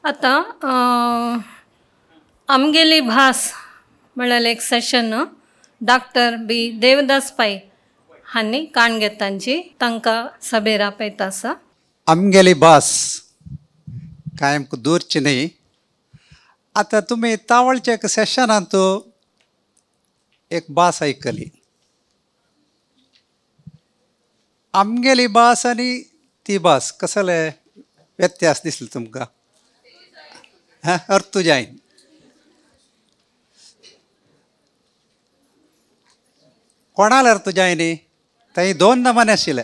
आतां आमगेली भास म्हळ्यार एक session doctor B Devdas Pai हांणी काणगेतांची तांकां सभेर आपयता आसा. आमगेली भास कांय आमकां दूरची न्ही. आतां तुमी तावळच्या एका सेशनांत एक भास आयकली, आमगेली भास आनी ती भास कसले व्यत्यास दिसले तुमकां? अर्थ जायन कोणाला अर्थ जायनी? थंय दोन नमूने आशिल्ले.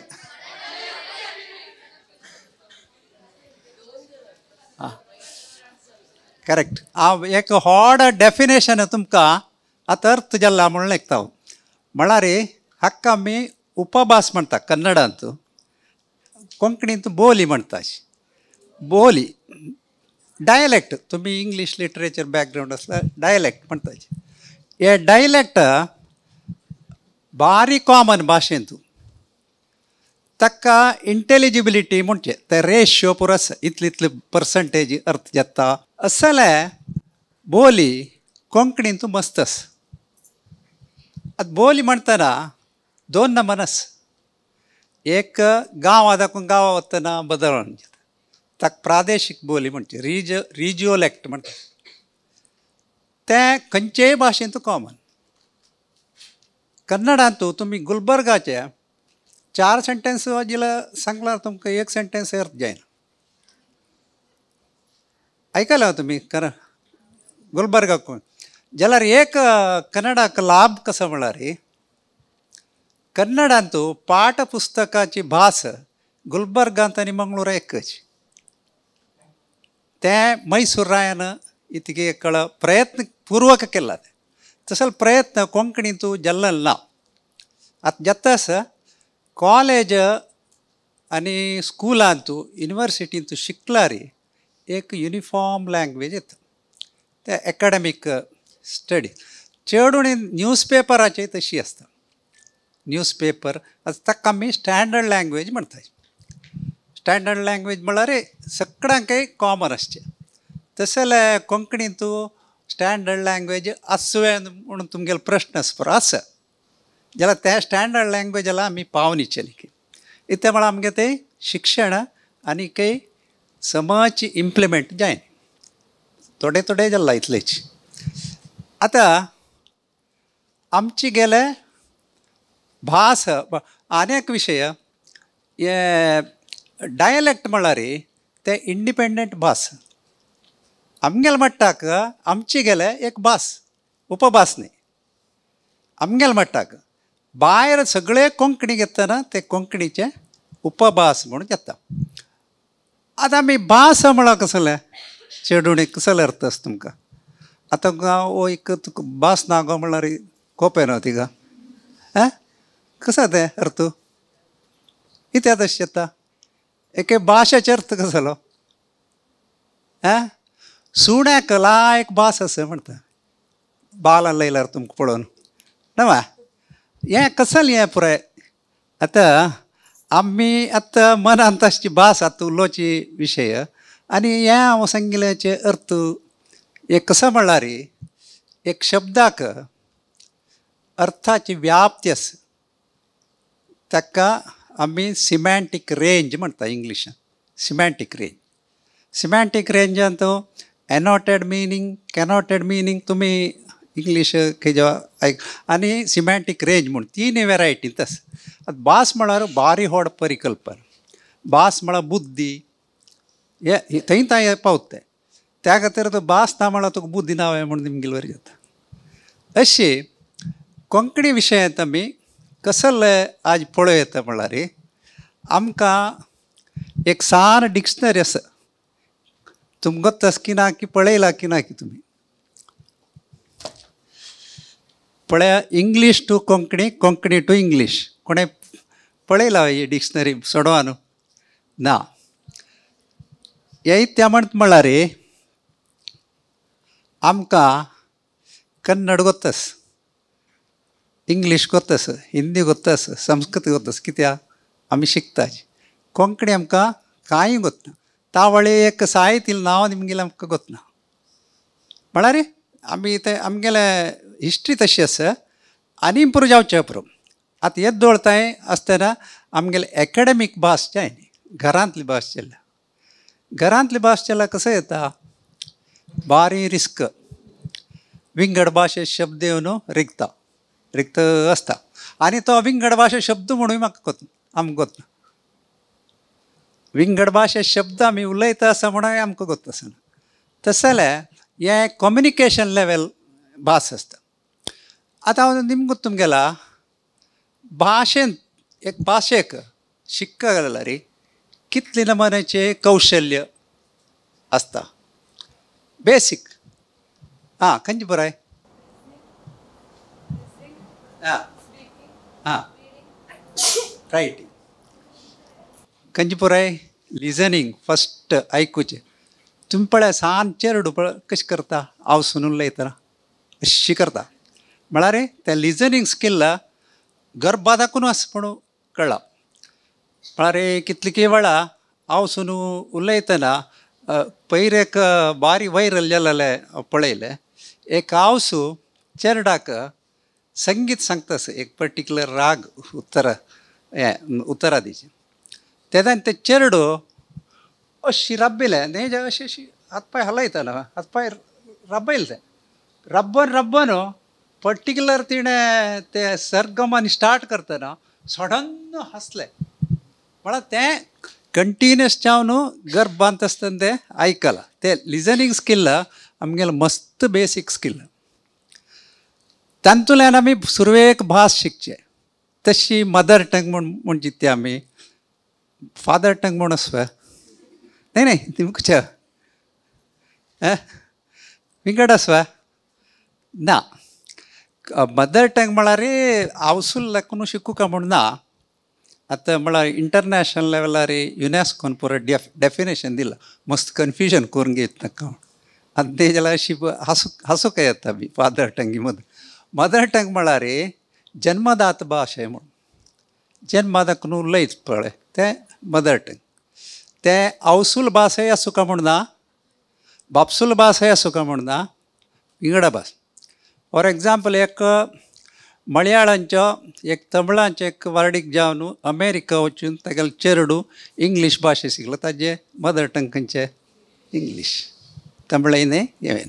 करेक्ट. हांव एक व्हड डेफिनेशन तुमकां आतां अर्थ जाला म्हणून लेखता. हांव म्हळ्यार हाका आमी उपभास म्हणटा कन्नडांत, कोंकणींत बोली म्हणटा. बोली डायलेक्ट, तुमी इंग्लीश लिटरेचर बॅकग्रावंड आसल्यार डायलेक्ट म्हणटा. हे डायलेक्ट बारीक कॉमन भाशेंत ताका इंटेलिजिबिलिटी म्हणचे ते रेशियो पुरो आसा, इतले इतले पर्संटेज अर्थ जाता. असले बोली कोंकणींत मस्त आसा. आतां बोली म्हणटना दोन नमन आसा. एक गांवा दाखोवन गांवा वतना बदल ताका प्रादेशीक बोली म्हणचे रिजियोलॅक्ट म्हणटा. तें खंयचेय भाशेंत कॉमन. कन्नडांत तुमी गुलबर्गाचे 4 सेंटेन्स जिला सांगल्यार तुमकां एक सेंटेन्स अर्थ जायना. आयकला तुमी गुलबर्गाक जाल्यार एक कन्नडाक लाभ कसो म्हळ्यार कन्नडांत पाठपुस्तकाची भास गुलबर्गांत आनी मंगळूरा एकच. तें मैसूर रायान इतके कळ प्रयत्न पूर्वक केला. तसो प्रयत्न कोंकणींत जाल्लो ना. आतां जाता आसा कॉलेज आनी स्कुलांत युनिवर्सिटींत शिकल्यार एक युनिफॉर्म लँग्वेज येता. ते एकाडेमीक स्टडी चड उणी न्यूज पेपराचेर तशी आसता. न्यूज पेपर आतां ताका आमी स्टँडर्ड लँग्वेज म्हणटा. स्टँडर्ड लँग्वेज म्हळ्यार सगळ्यांकय कॉमन आसचें. तशें जाल्यार कोंकणींत स्टँडर्ड लँग्वेज आसुया म्हणून तुमगेलो प्रश्न आसा पुरो आसा जाल्यार त्या स्टँडर्ड लँग्वेज जाल्यार आमी पावनी चली. इतलें म्हळ्यार आमगे तें शिक्षण आनी काही समाज इम्प्लिमेंट जायना, थोडे थोडे जाला इतलेच. आतां आमची गेले भास आनी एक विशय हे डायलेक्ट म्हळ्यार ते इंडिपेंडंट भास. आमगेले मट्टाक आमची गेले एक भास, उपभास न्ही. आमगेले मट्टाक भायर सगळे कोंकणी घेतना ते कोंकणीचे उपभास म्हणून घेता. आतां आमी भास म्हळ्यार कसलें चेडूणी कसलो अर्थ आसा तुमकां? आतां हो एक तुका भास ना गो म्हळ्यार कोपें न्हू तिका कसो तें अर्थ कित्याक तशें येता? एके भाशेचो अर्थ कसो जालो? सुण्याक लायक भास आसा म्हणटा, बाल लायल्यार तुमकां पळोवन न्हय हें कसलें हें पुराय. आतां आमी आतां मनांत आसची भास आतां उलोवची विशय आनी हें हांव सांगिल्ल्याचे अर्थ एक कसो म्हळ्यार एक शब्दाक अर्थाची व्याप्ती आसा ताका आमी सिमॅन्टीक रेंज म्हणटा इंग्लिशान. सिमॅन्टीक रेंज, सिमॅन्टीक रेंजान तो एनोटेड मिनींग कॅनोटेड मिनींग तुमी इंग्लीश खंय आयक आनी सिमॅन्टीक रेंज म्हूण तीन वेरायटींत आसा. आतां भास म्हळ्यार बारी व्हड परिकल्पना. भास म्हळ्यार बुद्धी हे थंय थंय पावता तें. त्या खातीर तो भास ना म्हळ्यार तुका बुद्धी ना म्हणून तुमगेले वरी जाता. अशी कोंकणी विशयांत आमी कसले आज पळोवं येता म्हळ्यार आमकां एक सान डिक्शनरी आसा. तुमकां तस की ना की पळयला की ना की तुमी पळया English to Konkani, Konkani to English कोणें पळयला ही डिक्शनरी सोडवा न्हू ना. हे त्या म्हणत म्हळ्यार आमकां कन्नड गोत्तस, इंग्लीश गोत्तस, हिंदी गोत्तस, संस्कृत गोत्तस, कित्याक आमी शिकता. कोंकणी आमकां कांय गोतना. तावळे एक साहित्य नांव निमगेलें आमकां गोतना म्हळ्यार आमी तें आमगेलें हिस्ट्री तशी आसा आनी इम्प्रूव जावचें पुरो. आतां येद्दोळताय आसतना आमगेले एकाडेमीक भास जाय न्ही, घरांतली भास चल्ल्या. घरांतली भास चल्ल्या कसो येता बारी रिस्क, विंगड भाशे शब्द येवन रिगता रिक्त आसता आनी तो विंगड भाशे शब्द म्हणून म्हाका गोतना आमकां गोतना. विंगड भाशे शब्द आमी उलयता आसा म्हणून आमकां गोत आसना. तशें जाल्यार हें कम्युनिकेशन लेवल भास आसता. आतां हांव निमगो तुमगेला भाशेन एक भाशेक शिक्का जाल्यार कितले नमुन्याचें कौशल्य आसता बेसीक. आं खंयचे पुराय आं आं रायटींग खंयचे पुराय लिजनींग फस्ट आयकुचें. तुमी पळय सान चेरडू पळय कशें करता हांव उलयतना अशी करता म्हळ्यार तें लिजनींग स्किल गर्भा दाखून आसा म्हणून कळ्ळा. म्हळ्यार कितली वेळा हांव उलयतना पयर एक बारी व्हायरल जालेलें पळयलें, एक हांवसू चेरडाक संगीत सांगता एक पर्टिक्युलर राग उत्तरा हें उत्तरादीचें. तेन्ना तें चेरडो अशी राबयलें न्ही, अशी अशी हातपांय हालयतना हातपांय राबयलें तें रब्बन रब्बन पर्टिक्युलर तिणें तें सरगमान स्टार्ट करतना सडन हांसलें. म्हळ्यार तें कंटिन्युअस जावन गर्भांत आसतना तें आयकलां. तें लिजनींग स्किल आमगेलें मस्त बेसीक स्किल. तातूंतल्यान आमी सुरवेक भास शिकचें. तशी मदर टंग म्हूण म्हणची ती आमी फादर टंग म्हूण आसता न्ही न्ही तुमकां विंगड आसता ना. मदर टंग म्हळ्यार आवसूल लागून शिकूंक म्हूण ना. आतां म्हळ्यार इंटरनॅशनल लेवलार युनेस्कोन पुरो डेफिनेशन दिलां, मस्त कन्फ्युजन करून घेत नाका. आतां तें जाल्यार अशी हांसूंक येता बी फादर टंगी मदर. मदर टंग म्हळ्यार जन्मदात भाशा म्हूण, जन्मादाकून उलयत पळय तें मदर टंग. तें आवसूल भासय आसूंक म्हूण ना, बापसूल भासय आसूंक म्हूण ना, विंगडा भास. फॉर एग्जाम्पल एक मलयाळांचो एक तमिळांचो एक वार्डीक जावन अमेरिका वचून तागेलो चेरडू इंग्लीश भाशा शिकलो, ताजें मदर टंग खंयचें इंग्लीश, तमिळय न्ही हें.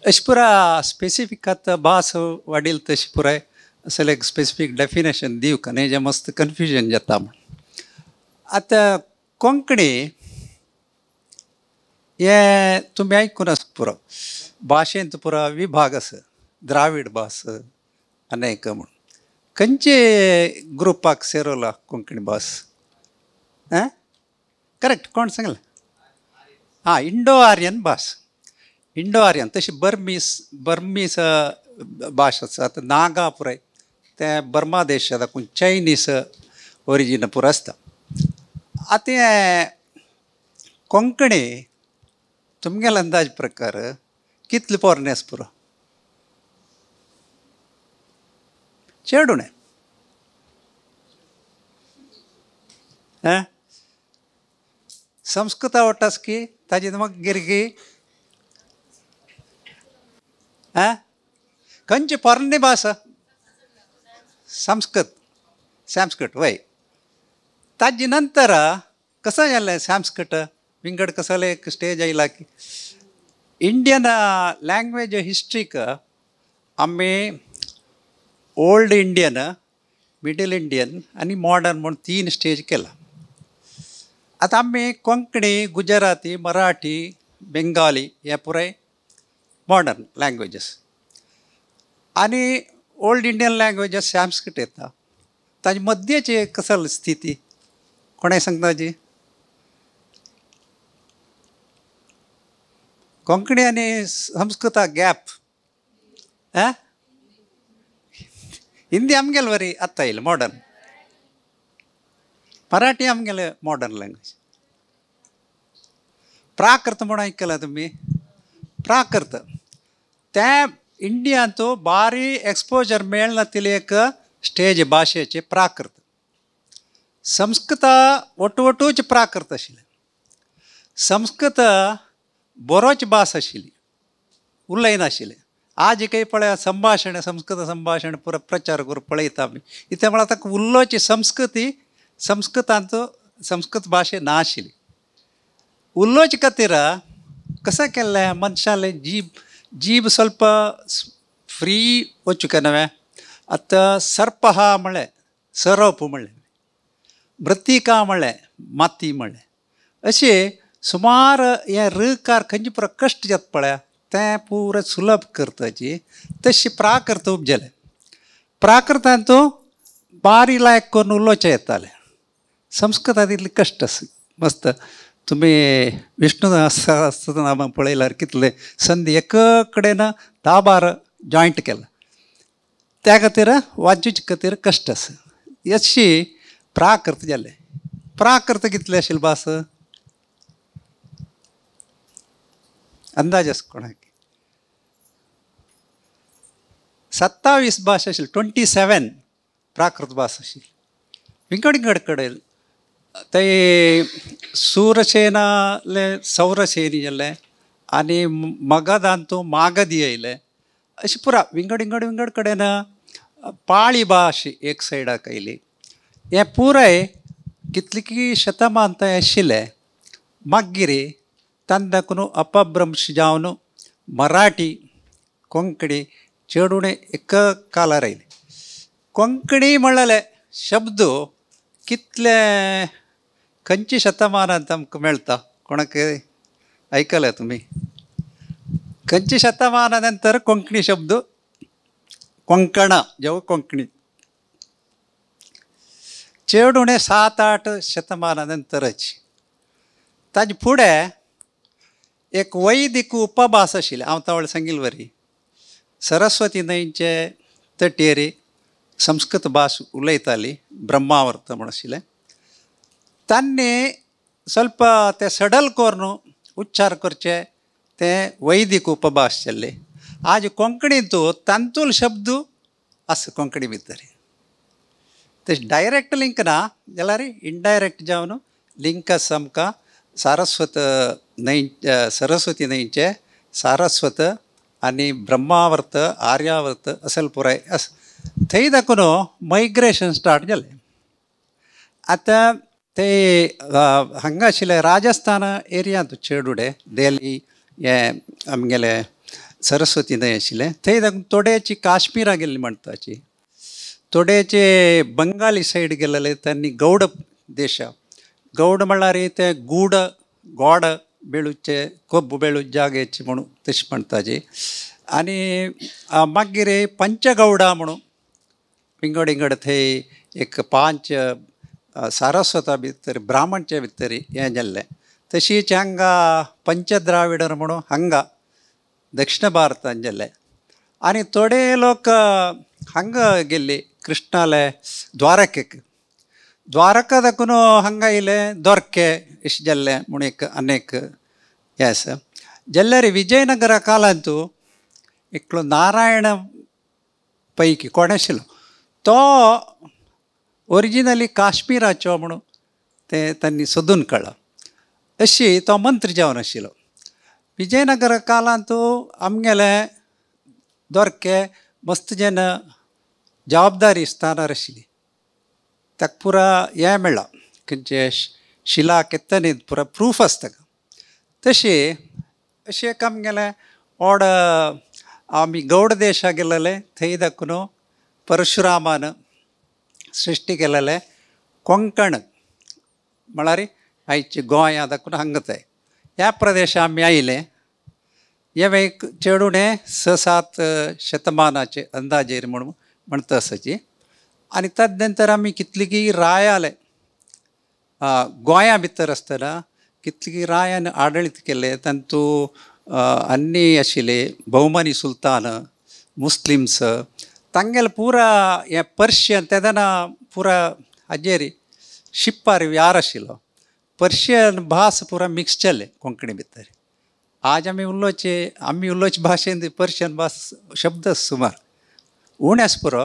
अशें पुरा स्पेसिफीक आतां भास वाडील तशें पुराय असलें एक स्पेसिफीक डेफिनेशन दिवंक न्ही, जें मस्त कन्फ्युजन जाता म्हूण. आतां कोंकणी हें तुमी आयकून आसा पुरो भाशेंत पुरो विभाग आसा, द्रावीड भास अनेक म्हूण. खंयचे ग्रुपाक सेरवला कोंकणी भास? आं करेक्ट कोण सांगलें? आं इंडो आर्यन भास, इंडो आर्यन. तशी बर्मीस भास आसा. आतां नागा पुराय तें बर्मा देश दाखून चायनीस ओरिजीन पुरो आसता. आतां हें कोंकणी तुमगेलो अंदाज प्रकार कितले पोरणे आसा पुरो चेडूं न्हय. आं संस्कृत आवडटास की ताजी मागीर गिरगी आं खंयची पोरणी भास? संस्कृत, संस्कृत वय. ताजे नंतर कसं जालें संस्कृत विंगड कसले एक स्टेज आयला की इंडियन लँग्वेज हिस्ट्रीक आमी ओल्ड इंडियन, मिडल इंडियन आनी मॉडर्न म्हूण 3 स्टेज केला. आतां आमी कोंकणी, गुजराती, मराठी, बेंगाली हे पुराय मॉडर्न लँग्वेजीस आनी ओल्ड इंडियन लँग्वेजीस संस्कृत येता. ताजे मध्येची कसल स्थिती कोणें सांगता जी? कोंकणी आनी संस्कृता गॅप. आं हिंदी आमगेले वरी आतां येयलें मॉडर्न, मराठी आमगेले मॉडर्न लँग्वेज. प्राकृत म्हूण आयकलां तुमी? प्राकृत त्या इंडियांत बारी एक्सपोजर मेळनातिल्ली एक स्टेज भाशेचे प्राकृत. संस्कृत वटवटूच प्राकृत आशिल्लें. संस्कृत बरोच भास आशिल्ली, उलयनाशिल्लें. आज काही पळय संभाशण, संस्कृत संभाशण पुरो प्रचार करून पळयता आमी. इतलें म्हळ्यार आतां उलोवची संस्कृती संस्कृतांत संस्कृत भाशे ना आशिल्ली. उलोवचे खातीर कशें केल्लें मनशाले जीब जीब ಸ್ವಲ್ಪ फ्री वचूंक नवें. आतां सर्पः म्हळें सरप म्हणलें, मृत्तिका म्हणलें माती म्हणलें, अशें सुमार हें ऋकार खंयचे पुरो कश्ट जाता पळय तें पुरो सुलभ करताची तशी प्राकृत उपजलें. प्राकृतांत बारी लायक करून उलोवचें येतालें. संस्कृतांत इतलें कश्ट आसा. मस्त तुमी विष्णु सहस्रनाम पळयल्यार कितले संदी एक कडेन 10-12 जॉयंट केला, त्या खातीर वाचूचे खातीर कश्ट आसा. अशी प्राकृत जालें. प्राकृत कितलें आशिल्लें भास अंदाज आसा कोणाक? 27 भास आशिल्ली, 27 प्राकृत भास आशिल्ली. विंगड विंगड कडेन ते सूरसेनाले सौरसेनी जालें आनी मगधांतू मागधी आयलें. अशें पुरा विंगड विंगड विंगड कडेन पाळी भास एक सायडाक आयली. हें पुराय कितली शतमान थंय आशिल्लें. मागीर तांकां अपभ्रंश जावन मराठी कोंकणी चड उणें एक कालार आयलें. कोंकणी म्हणलें शब्द कितले खंयच्या शतमानांत आमकां मेळटा कोणाक आयकलें तुमी? खंयच्या शतमाना नंतर कोंकणी शब्द कोंकणा जेव कोंकणी चड उणें 7-8 शतमाना नंतरच. ताजे फुडें एक वैदीक उपभास आशिल्लें. हांव तवळ सांगिल्ले वरी सरस्वती न्हंयचे तटेर संस्कृत भास उलयताली, ब्रह्मावर्त म्हूण आशिल्लें. तांणी ಸ್ವಲ್ಪ ते सडल करून उच्चार करचे ते वैदीक उपभास जाल्ले. आज कोंकणींत तांतूल शब्द आसा कोंकणी भितर. तशें डायरेक्ट लिंक ना जाल्यार इनडायरेक्ट जावन लिंक आसा आमकां सारस्वत न्हंय, सरस्वती न्हंयचे सारस्वत आनी ब्रह्मावर्त आर्यावर्त असल पुराय आसा. थंय दाखोवन मायग्रेशन स्टार्ट जालें. आतां ते हांगा आशिल्ले राजस्थान एरियांत चड उडे दिल्ली हें आमगेलें सरस्वती न्हंय आशिल्लें. थंय दाखोवन थोडेची काश्मीरा गेल्ली म्हणटाची, थोडेचे बंगाली सायड गेल्ले. तांणी गौड देशा, गौड म्हळ्यार ते गूड गोड बेळूचे कोब्ब बेळू जागेचे म्हणून तशें म्हणटाचे. आनी मागीर पंचगौडा म्हणून विंगड विंगड थंय एक 5 सारस्वता भितर ब्राह्मणच्या भितर हें जाल्लें. तशीच हांगा पंचद्राविडर म्हणून हांगा दक्षिण भारतान जाल्लें. आनी थोडे लोक हांगा गेल्ले कृष्णाले द्वारकेक, द्वारका दाखून हांगा येयले दोरके अशें जाल्लें म्हूण एक अनेक हें आसा. जाल्यार विजयनगरा कालांत एकलो नारायण पैकी कोण आशिल्लो तो ओरिजिनली काश्मीराचो म्हणून तें तांणी सोदून काडला. अशी तो मंत्री जावन आशिल्लो. विजयनगर कालांत आमगेले दोरके मस्त जन जबाबदारी स्थानार आशिल्ली. ताका पुरा हें मेळ्ळां खंयचे शिला केत्तनी पुरा प्रूफ आसा ताका. तशें अशें एक आमगेलें ओड आमी गौड देशा गेल्ले थंय दाखोवन परशुरामान सृश्टी केलेलें कोंकण म्हळ्यार आयचे गोंया दाखोवन हांगा थंय ह्या प्रदेशा आमी आयले. हें एक चड उणें 6-7 शतमानाचे अंदाजेर म्हणून म्हणटा आसाची. आनी तद नंतर आमी कितलीं रायाले गोंया भितर आसतना कितली रायान आडळीत केले. तांतू अन्नी आशिल्ले बहुमनी सुलतान मुस्लिम्स तांगेले पुरा हें पर्शियन तेदना पुरा हाजेर शिप्पार व्यार आशिल्लो. पर्शियन भास पुरा मिक्स जाले कोंकणी भितर. आज आमी उलोवचे आमी उलोवचे भाशेन पर्शियन भास शब्द सुमार उणें आसा पुरो.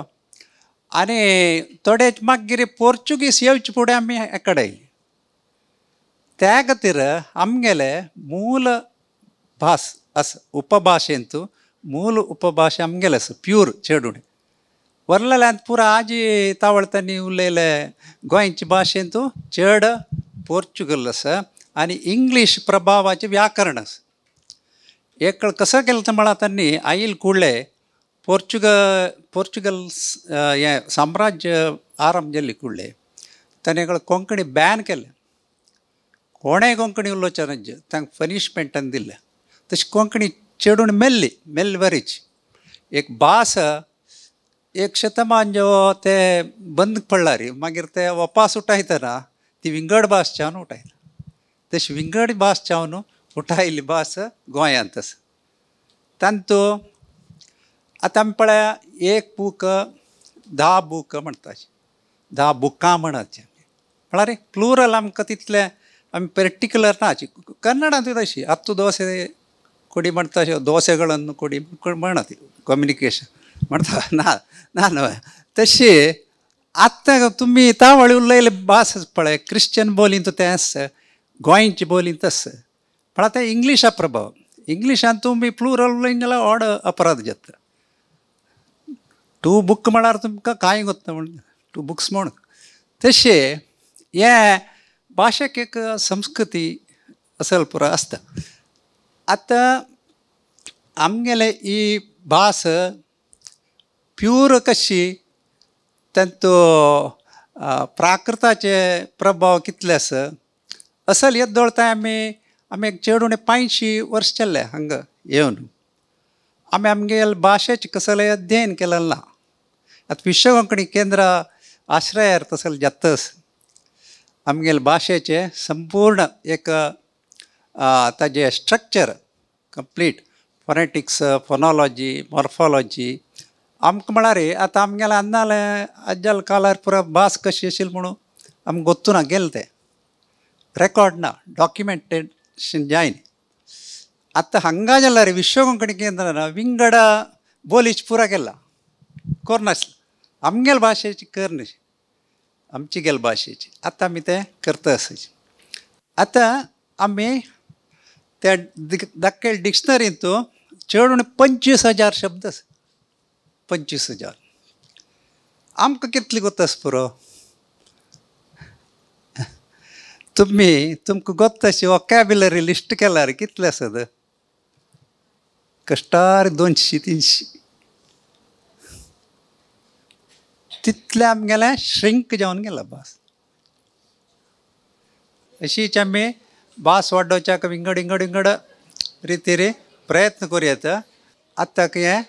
आनी थोडे मागीर पोर्चुगीज येवचे फुडें आमी एकडे आयली. त्या खातीर आमगेले मूल भास आसा उपभाशेंतू मूल उपभाशा आमगेले आसा प्यूर चेडूण वरलेल्यान पुरा आजी तावळतांनी उलयले गोंयचे भाशेंतू चड पोर्चुगल आसा आनी इंग्लीश प्रभावाचें व्याकरण आसा. एक कसो केलें तें म्हळ्यार तांणी आयल कुडले पोर्चुगल हें साम्राज्य आरंभ जाल्ली कुडले ताणें कोंकणी बॅन केलें. कोणें कोंकणी उलोवचें ना तांकां पनिशमेंटान दिलें. तशी कोंकणी चेडून मेल्ली मेल्ली बरीच एक भास एक शतमान जो ते बंद पडला रे मागीर ते वापास उठायतना ती विंगड भास चावन उठायता. तशी विंगड भास चावन उठायल्ली भास गोंयांत आसा. तांतू आतां आमी पळया एक बूक 10 बूक म्हणटा 10 बुकां म्हणचे म्हळ्यार प्लुरल आमकां तितलें आमी पर्टिक्युलर ना. कन्नडांतूय तशी आत्तू दोसे ಕೊಡಿ म्हणटा ದೋಸೆಗಳನ್ನು ಕೊಡಿ म्हणत कम्युनिकेशन म्हणटा ना ना न्हय तशी आतां तुमी तावळी उलयले भास पळय क्रिश्चन बोलींत तें आसा गोंयची बोलींत आसा पण आतां इंग्लिशा प्रभाव इंग्लिशान तुमी प्लुरल उलयन जाल्यार व्हड अपराध जाता. टू बूक म्हळ्यार तुमकां कांय गोत्ता म्हण टू बुक्स म्हण तशें हें भाशेक एक संस्कृती असल पुरो आसता. आतां आमगेले ही भास प्यूर कशी तांतू प्राकृताचे प्रभाव कितले आसा असल येत दवरता आमी आमी एक चेडूण 85 वर्स चल्ले हांगा येवन आमी आमगेले भाशेचें कसलें अध्ययन केलें ना. आतां विश्व कोंकणी केंद्र आश्रयार तसलें जाता आमगेले भाशेचें संपूर्ण एक ताजें structure complete phonetics phonology morphology आमकां म्हळ्यार आतां आमगेले अन्नाले आज्जाल कालार पुरा भास कशी आशिल्ली म्हणून आमकां गोत्तू ना गेलें तें रेकॉर्ड ना डॉक्युमेंटेशन जायना. आतां हांगा जाल्यार विश्व कोंकणी केंद्रान विंगड बोलीच पुरा केला करनासलें आमगेले भाशेची करनाशी आमची गेले भाशेची आतां आमी तें करता आसा. आतां आमी त्या दाखयल डिक्शनरींतू चड उणें 25,000 शब्द आसा 25,000 आमकां कितली गोत्ता आसा पुरो तुमी तुमकां गोत्ता अशी वोकॅबुलरी लिस्ट केल्यार कितले आसत कश्टार 200-300 तितलें आमगेलें श्रिंक जावन गेला भास. अशीच आमी भास वाडोवच्याक विंगड विंगड विंगड रितीर प्रयत्न करूं येता. आतां हें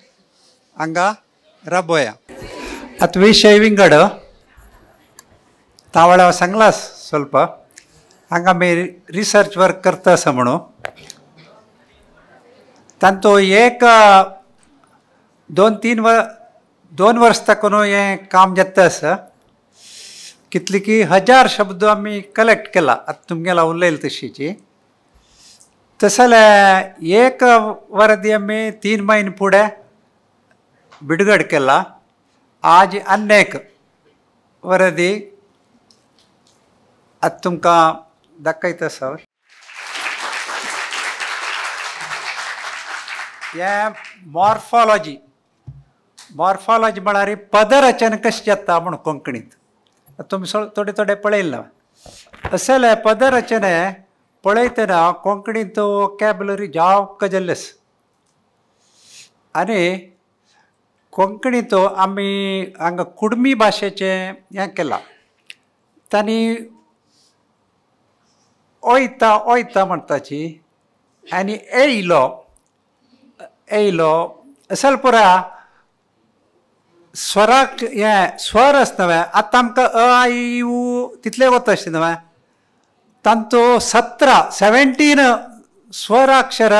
हांगा राबोया. आतां विशय विंगड तावळा सांगला ಸ್ವಲ್ಪ हांगा आमी रिसर्च वर्क करता आसा म्हणून तांचो एक 2-3 2 वर्स ताकून हें काम जाता आसा. कितली की 1000 शब्द आमी कलेक्ट केला आतां तुमगेला उलयले तशीची तसले एक वरदी आमी 3 म्हयने फुडें बिडगड केला. आज अनेक वरदी आतां तुमकां दाखयता आसा. हें मॉर्फॉलॉजी मॉर्फॉलॉजी म्हळ्यार पदरचना कशें जाता म्हूण कोंकणींत तुमी थोडे थोडे पळयला असले पदरचने पळयतना कोंकणींत वोकॅबुलरी जावक जाल्ली आसा. आनी कोंकणींत आमी हांगा कुडमी भाशेचें हें केलां तांणी ओयता ओयता म्हणटाची आनी येयलो येयलो असल पुरा स्वराक हें स्वर आसता न्हय आतां आमकां अ आ इ उ तितलें वता आशिल्लें न्हय तांचो 17 स्वराक्षर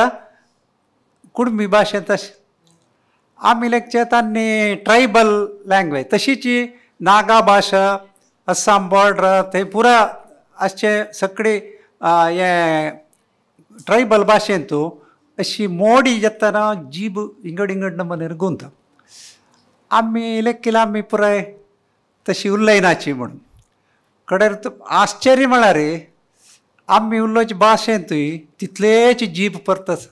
कुडमी भाशेंत आशिल्लें. आमी लेगचे तांणी ट्रायबल लँग्वेज तशीच नागा भाशा आसाम बॉर्डर थंय पुरा आसचे सगळी हें ट्रायबल भाशेंतू अशी मोडी जातना जीब इंगड इंगड नमूने गुंता आमी लेखिला आमी पुराय तशी उलयनाची म्हणून कडेर आश्चर्य म्हळ्यार आमी उलोवचे भाशेंतूय तितलेच जीब परत आसा.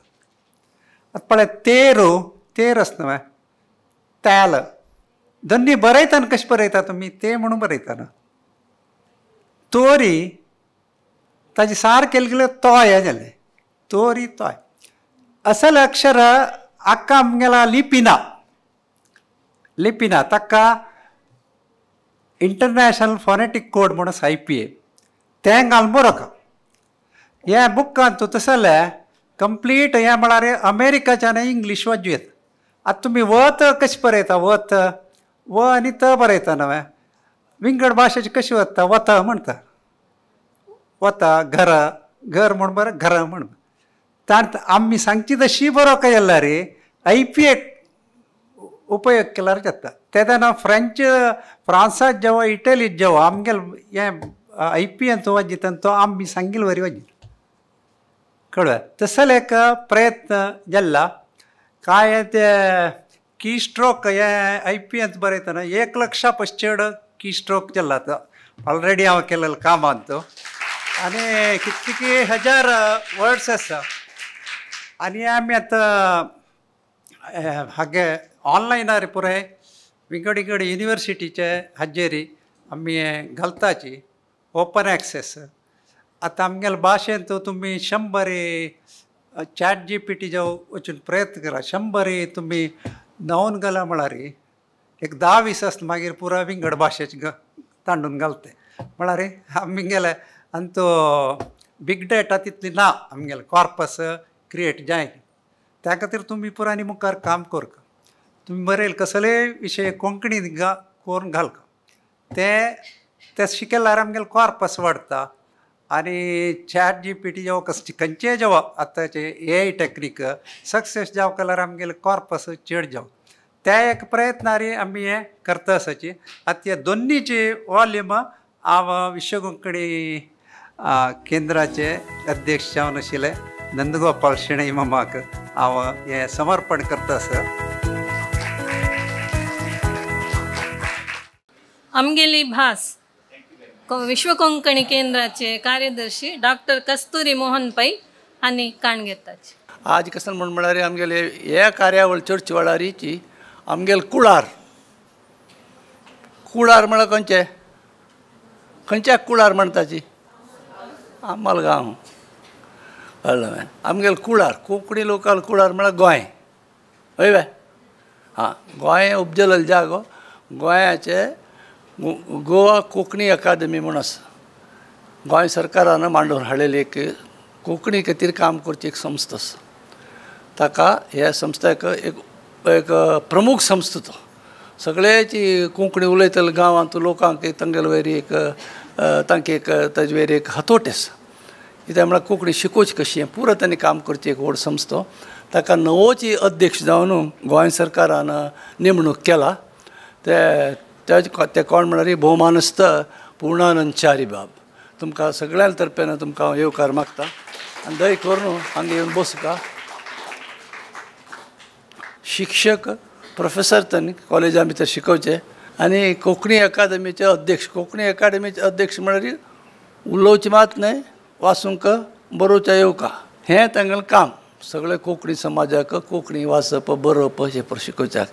आतां पळय तेरो तेर आसा न्हय तेल दोनी बरयतना कशें बरयता तुमी ते म्हणून बरयतना तोरी ताजे सारकें गेल्यार तोय जालें तोरी तोय असल अक्षर आक्का आमगेला लिपी ना लिपी ना ताका इंटरनॅशनल फोनेटीक कोड म्हणून I P A तें घालून बरोवप. हे बुकांत तशें जाल्यार कंप्लीट हें म्हळ्यार अमेरिकाच्यान इंग्लीश वाजू येता. आतां तुमी वत कशें बरयता वत व आनी त बरयता न्हय विंगड भाशेचें कशें वता वता म्हणटा वता घर घर म्हण बरें घरा म्हण ताण आमी सांगची तशी बरोवंक जाल्यार I P A उपयोग केल्यार जाता. तेन्ना फ्रेंच फ्रांसांत जेवा इटलींत जेवा आमगेले हें I P N वाजिता तो आमी सांगिल्ले वरी वाजिता कळ्ळें. तसो एक प्रयत्न जाला काय ते की स्ट्रोक हे I P N बरयतना 1 लक्षा पस चड की स्ट्रोक जाला आतां ऑलरेडी हांव केलेलें कामांत आनी कितके हजार वर्ड्स आसा. आनी आमी आतां हागे ऑनलायनार पुराय विंगड विंगड युनिवर्सिटीचे हाजेरी आमी घालताची ओपन एक्सेस. आतां आमगेले भाशेंत तुमी 100 चॅट जी पी टी जावं वचून प्रयत्न करा 100 तुमी न्हांवन घाला म्हळ्यार एक 10-20 आसता मागीर पुराय विंगड भाशेचे तांडून घालते म्हळ्यार आमगेले आनी तो बीग डेटा तितली ना आमगेले कॉर्पस क्रिएट जाय त्या खातीर तुमी पुराय आनी मुखार काम करका. तुमी बरयल कसलेय विशय कोंकणीत करून घालका ते ते शिकल्यार आमगेले कॉर्पस वाडटा. आनी चॅट जी पी टी जावं कसले खंयचेय जावं आतांचे ए I technique success जावं जाल्यार आमगेले कॉर्पस चड जावं त्या एक प्रयत्नारी आमी हें करता आसाची. आतां ह्या दोन्नीचे वॉल्यूम हांव विश्व कोंकणी केंद्राचे अध्यक्ष जावन आशिल्ले नंदगोपाल शेणै मामाक हांव हें समर्पण करता आसा. आमगेली भास विश्व कोंकणी केंद्राचे कार्यदर्शी डॉक्टर कस्तुरी मोहन पै आनी काणगेताचे. आज कसन म्हण म्हळ्यार आमगेले हे कार्यावळ चर्च वेळारीची आमगेले कुळार कुळार म्हळ्यार खंयचे खंयच्या कुळार म्हणटाची मलगांव कळ्ळें आमगेले कुळार कोंकणी लोकाल कुळार म्हळ्यार गोंय हय बाय हां गोंय उपजलेलो जागो गोंयाचे गोवा कोंकणी अकादमी म्हूण आसा. गोंय सरकारान मांडून हाडलेली एक कोंकणी खातीर काम करची एक संस्था आसा. ताका ह्या संस्थेक एक एक प्रमुख संस्था तो सगळ्याची कोंकणी उलयतले गांवांत लोकांक तांगेले वयर एक तांकां एक ताजे वयर एक हतोट आसा. कित्याक म्हळ्यार कोंकणी शिकोवची कशी हें पुरो तांणी काम करची एक व्हड संस्था. ताका नवोची अध्यक्ष जावन गोंय सरकारान नेमणूक केला. ते कोण म्हळ्यार भोवमानस्त पूर्णानंद च्यारी बाब. तुमकां सगळ्यां तर्फेन तुमकां हांव येवकार मागता आनी दय करून हांगा येवन बसका. शिक्षक प्रोफेसर तांणी कॉलेजा भितर शिकोवचे आनी कोंकणी अकादमीचे अध्यक्ष. कोंकणी अकादमीचे अध्यक्ष म्हळ्यार उलोवचें मात न्हय वाचूंक बरोवच्या येवका हें तांगेलें काम. सगळे कोंकणी समाजाक कोंकणी वाचप बरोवप हें शिकोवच्याक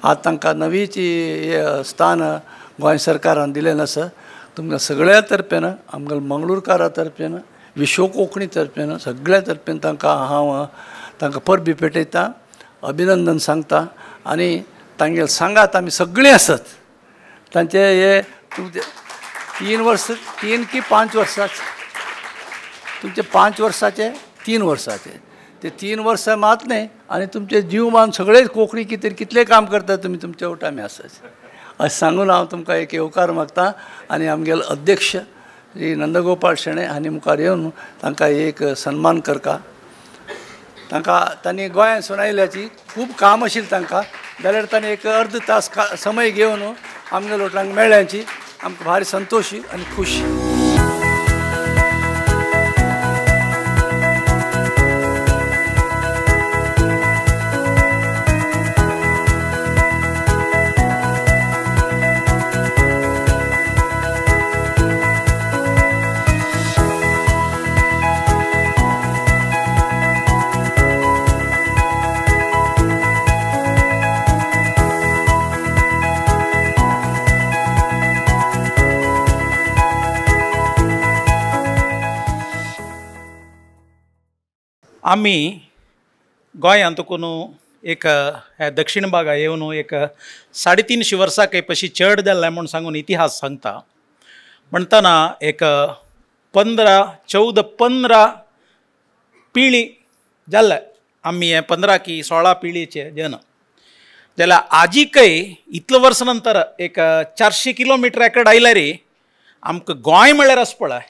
आतां तांकां नवीची स्थान गोंय सरकारान दिलें आसा. तुमकां सगळ्या तर्फेन आमगेल्या मंगळूरकारा तर्फेन विश्व कोंकणी तर्फेन सगळ्या तर्फेन तांकां हांव तांकां परबी पेटयता अभिनंदन सांगता आनी तांगेले सांगात आमी सगळीं आसत. तांचे हे तुमचे 3 वर्स 3 की 5 वर्साचे तुमचे 5 वर्साचे 3 वर्साचे ते 3 वर्सां मात न्हय आनी तुमचे जीवमान सगळे कोंकणी कितें कितलें काम करता तुमी तुमच्या वटा आमी आसात अशें सांगून हांव तुमकां एक येवकार मागता. आनी आमगेले अध्यक्ष श्री नंदगोपाल शेणै हांणी मुखार येवन तांकां एक सन्मान करता. तांकां तांणी गोंयांत आयिल्ल्याची खूब काम आशिल्लें तांकां जाल्यार तांणी एक अर्द तास समय घेवन आमगे लोकांक मेळ्ळ्याची आमकां भारी संतोशी आनी खुशी. आमी गोंयांत कोण एक दक्षिण भागा येवन एक 350 वर्सां पशी चड जाल्लें म्हूण सांगून इतिहास सांगता. म्हणटना एक 15 14 15 पिळी जाल्ले आमी हे 15 की 16 पिळीचे जन जाल्यार आजीकय इतलो वर्स नंतर एक 400 किलोमिटर एकड आयल्यार आमकां गोंय म्हळ्यार आस पळय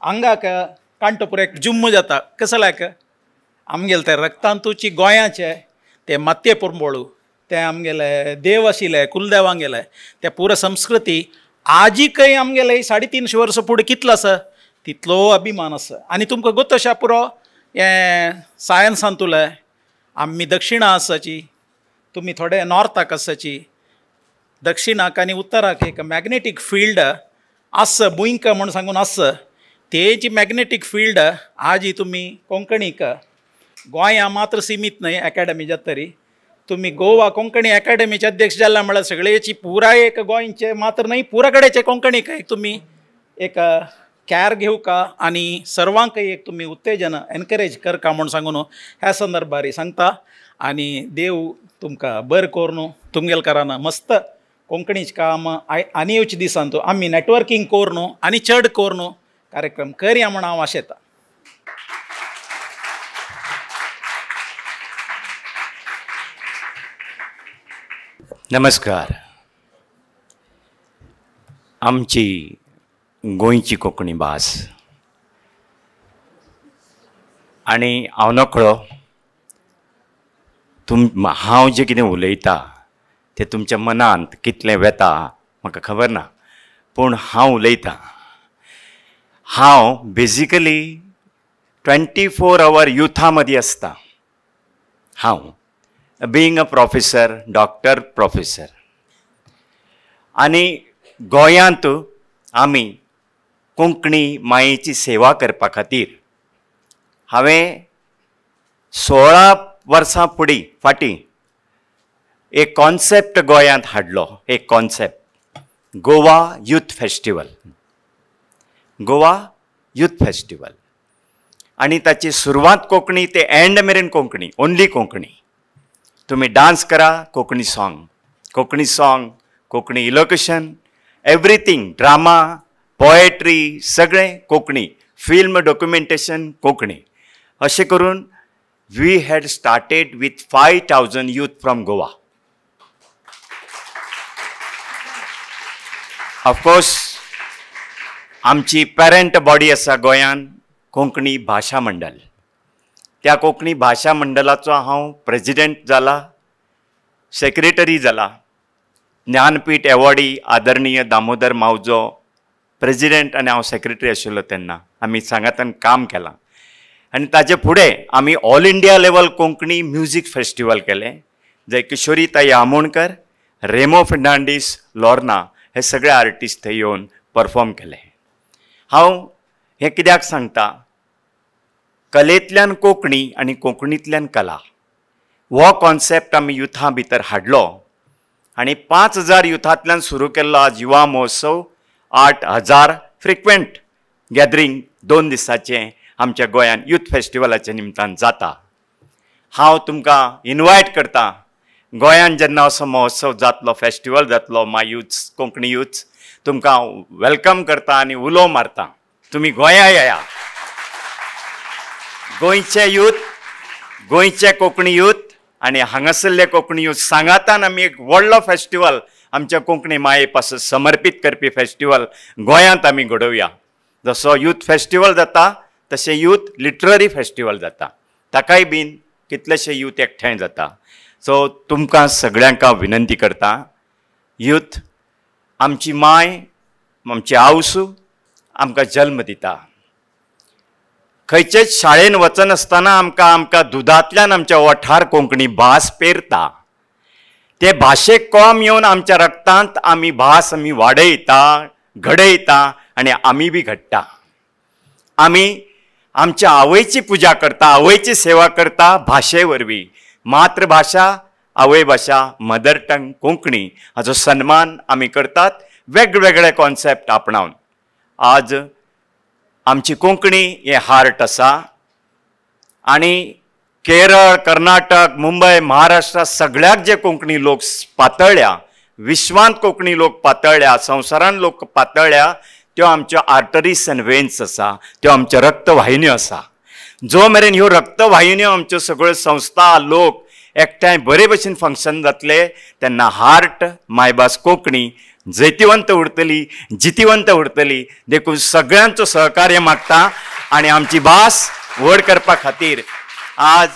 आंगाक कांटो पुरो एक जुम्म जाता. कसल्याक आमगेले ते रक्तांतूची गोंयाचे ते मातये पुरंबोळू ते आमगेले देव आशिल्ले कुलदेवांगेले ते पुरो संस्कृती आजीकय आमगेले 350 वर्सां फुडें कितलो आसा तितलो अभिमान आसा. आनी तुमकां गोत अशा पुरो हें सायन्सांतुलें आमी दक्षिणा आसाची तुमी थोडे नॉर्थाक आसाची दक्षिणाक आनी उत्तराक एक मॅग्नेटीक फिल्ड आसा भुंयक म्हूण सांगून आसा तेजी मॅग्नेटीक फिल्ड आजी तुमी कोंकणीक गोंया मात्र सीमित न्हय एकाडमी जाता तरी तुमी गोवा कोंकणी एकाडमीचे अध्यक्ष जाल्या म्हळ्यार सगळेची पुराय एक गोंयचे मात्र न्हय पुरा कडेचे कोंकणीक एक तुमी एक कॅर घेवका आनी सर्वांकय एक तुमी उत्तेजन एनकरेज करका म्हूण सांगून ह्या संदर्भार सांगता. आनी देव तुमकां बरें करून तुमगेले करान मस्त कोंकणीचें काम आनी येवचे दिसांत आमी नॅटवर्कींग करून आनी चड करून कार्यक्रम करया म्हूण हांव आशेता. नमस्कार. आमची गोंयची कोंकणी भास आनी हांव नकळो हांव जें कितें उलयता तें तुमच्या मनांत कितलें वेता म्हाका खबर ना, पूण हांव उलयतां. हांव बेजिकली 24 our युथा मदीं आसता. हांव being a professor, doctor professor, आनी गोंयांत आमी कोंकणी मायेची सेवा करपा खातीर हांवें 16 वर्सां फुडें फाटीं एक कॉन्सेप्ट गोंयांत हाडलो, एक concept Goa youth festival. Goa youth festival आनी ताची सुरवात कोंकणी ते एंड मेरेन कोंकणी, ओन्ली कोंकणी. तुमी डांस करा Konkani song, Konkani song, Konkani elocution, everything, drama, poetry, सगळें कोंकणी, फिल्म डॉक्युमेंटेशन कोंकणी. अशें करून we had started with 5000 youth from Goa. Of course आमची पेरंट बॉडी आसा गोंयान कोंकणी भाशा मंडळ. त्या कोंकणी भाशा मंडळाचो हांव प्रेजिडेंट जाला, सेक्रेटरी जाला. ज्ञानपीठ एवॉर्डी आदरणीय दामोदर मावजो प्रेजिडेंट आनी हांव सेक्रेटरी आशिल्लो तेन्ना आमी सांगातान काम केलां. आनी ताजे फुडें आमी all India level Konkani music festival केलें, जंय किशोरीताई आमोणकर, रेमो फर्नांडीस, लोर्ना हे सगळे आर्टिस्ट थंय येवन परफॉर्म केले. हांव हें कित्याक सांगता, कलेंतल्यान कोंकणी आनी कोंकणींतल्यान कला हो कॉन्सेप्ट आमी युथा भितर हाडलो आनी 5000 युथांतल्यान सुरू केल्लो आज युवा महोत्सव 8000 फ्रिक्वेंट गॅदरींग 2 दिसाचें आमच्या गोंयांत यूथ फेस्टिवलाच्या निमतान जाता. हांव तुमकां इनवायट करता, गोंयांत जेन्ना असो महोत्सव जातलो, फेस्टिवल जातलो, my youths Konkani youths तुमकां welcome करता आनी उलो मारता, तुमी गोंया येया. गोंयचे यूथ, गोंयचे कोंकणी यूथ आनी हांगासरले कोंकणी यूथ सांगातान आमी एक व्हडलो फेस्टिवल आमच्या कोंकणी माये पासून समर्पीत करपी फेस्टिवल गोंयांत आमी घडोवया. जसो यूथ फेस्टिवल जाता तशें यूथ लिटररी फेस्टिवल जाता, ताकाय बीन कितलेशे यूथ एकठांय जाता. सो तुमकां सगळ्यांक हांव विनंती करता, यूथ आमची माय, आमची आवसू आमकां जल्म दिता. खंयचेच शाळेन वचनासतना आमकां आमकां दुदांतल्यान आमच्या ओठार कोंकणी भास पेरता. ते भाशेक कोम येवन आमच्या रक्तांत आमी भास आमी वाडयता, घडयता आनी आमी बी घडटा. आमी आमच्या आवयची पुजा करता, आवयची सेवा करता भाशे वरवीं. मातृभाशा, आवय भाशा, मदर टंग कोंकणी हाचो सन्मान आमी करतात वेगवेगळे कॉन्सेप्ट आपणावन. आज आमची कोंकणी हें हार्ट आसा, आनी केरळ, कर्नाटक, मुंबय, महाराष्ट्र सगळ्याक जे कोंकणी लोक पातळ्ळ्या, विश्वांत कोंकणी लोक पातळ्ळ्या, संवसारांत लोक पातळ्ळ्या, त्यो आमच्यो आर्टरीज आनी वेन्स आसा, त्यो आमच्यो रक्तवाहिन्यो आसा. जो मेरेन ह्यो रक्तवाहिन्यो आमच्यो सगळ्यो संस्था लोक एकठांय बरे भशेन फंक्शन जातले तेन्ना हार्ट मायभास कोंकणी जैतिवंत उरतली, जितिवंत उरतली. देखून सगळ्यांचो सहकार्य मागता आनी आमची भास व्हड करपा खातीर आज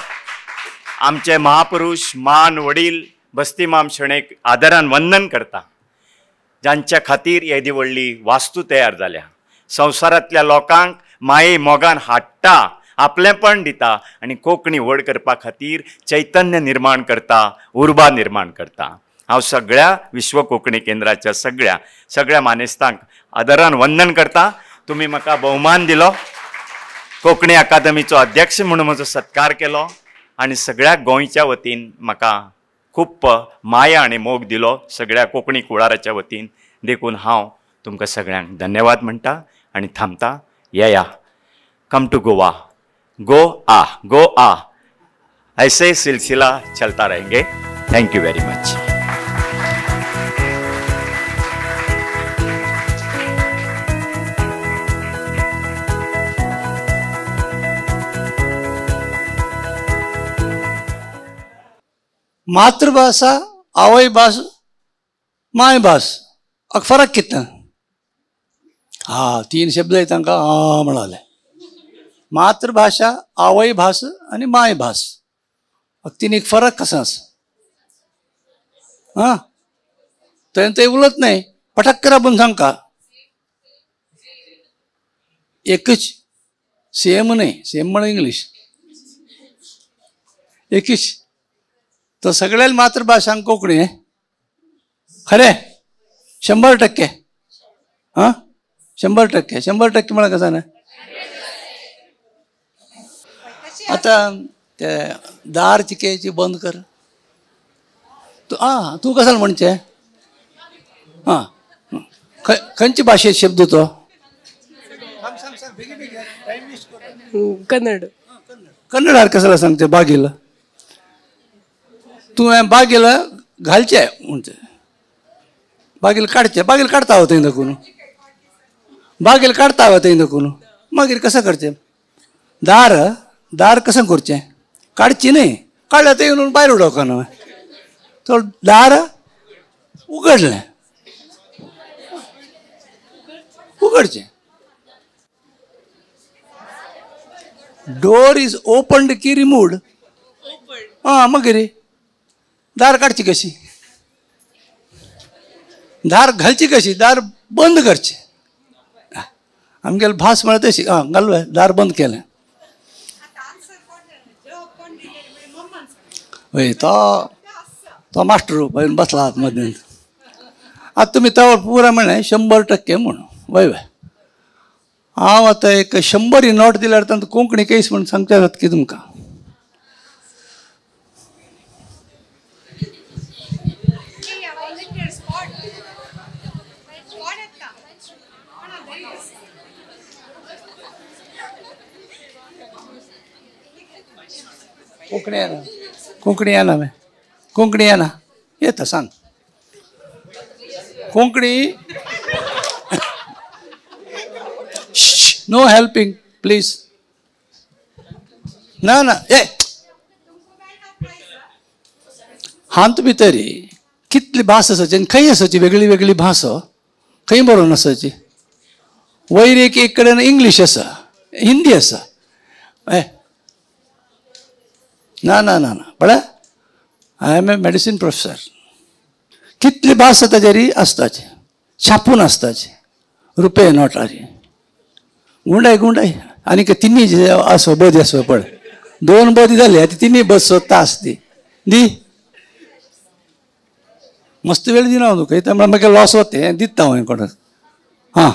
आमचे महापुरुष मान वडील बस्तीमाम शणैक आदरान वंदन करता, जांच्या खातीर येदी व्हडली वास्तू तयार जाल्या. संवसारांतल्या लोकांक माये मोगान हाडटा, आपलेंपण दिता आनी कोंकणी व्हड करपा खातीर चैतन्य निर्माण करता, उर्बा निर्माण करता. हांव सगळ्या विश्व कोंकणी केंद्राच्या सगळ्या सगळ्या मानेस्तांक आदरान वंदन करता. तुमी म्हाका भोवमान दिलो, कोंकणी अकादमीचो अध्यक्ष म्हणून म्हजो सत्कार केलो आनी सगळ्या गोंयच्या वतीन म्हाका खूब माया आनी मोग दिलो सगळ्या कोंकणी कुळाराच्या वतीन. देखून हांव तुमकां सगळ्यांक धन्यवाद म्हणटा आनी थांबता. येया, कम टू गोवा, गो आ गो आ, ऐसे सिलसिला चलता रहेंगे. Thank you very much. मातृभाषा, आवय भास, मायभास फरक कितें? हा, तीन शब्द तांकां हा म्हणाले. मातृभाषा, आवय भास आनी मायभास, तीन एक फरक कसो आसा? हां, थंय ते उलत नाही, पटक करा पण सांगका एकच सेम नाही, सेम म्हण इंग्लीश एकच. तर सगळ्याला मातृभाषा कोंकणी आहे खरे? 100%. हां, 100%. 100% म्हणा कसं ना. आता ते दार चिकेची बंद कर तू. हां, तूं कशाला म्हणचे? हां, खंयचे भाशेत शब्द तो? कन्नड. कन्नडार कशाला सांगते? बागेल तुवें बागेल घालचें म्हणचे, बागेल काडचें. बागेल काडता हांव थंय दाखोवन, बागेल काडता हांव थंय दाखोवन. मागीर कसं करचें? दार दार कसं करचें? काडची न्हय, काडल्यार थंय येवन भायर उडोवका न्हय. तो दार उगडलें, उगडचें. डोर is opened की रिमूव्ड? हां, मागीर दार काडची कशी? दार घालची कशी? दार बंद करचें. आमगेली भास म्हळ्यार तशी. आं, घालूया, दार बंद केलें. हय, तो तो मास्टर बायन बसला आत मदीं. आतां तुमी तो पुरा म्हणलें 100% म्हूण. वय वय, हांव आतां एक 100 ही नोट दिल्यार तांकां कोंकणी केस म्हूण सांगचे जाता की तुमकां. कोंकणी येना, कोंकणी येना मे, कोंकणी येना, येता सांग कोंकणी. No helping please. ना ना, ए हांत भितरी कितली भास आसाची आनी खंय आसाची? वेगळी वेगळी भास खंय बरोवन आसाची? वयर एक एक कडेन इंग्लीश आसा, हिंदी आसा. ए ना ना ना ना, पळय, I am a medicine professor. कितली भास ताजेरी आसताची, छापून आसताची, रुपये नोटाची. गुंडाय गुंडाय आनीक तिन्ही आसो बदी आसो पळय, 2 बदी जाली आतां तिन्ही बस सोदता आसती दी. मस्त वेळ दिना हांव तुका, इतलें म्हळ्यार मागीर लॉस वता हें दिता हांव हें कोणाक. हां,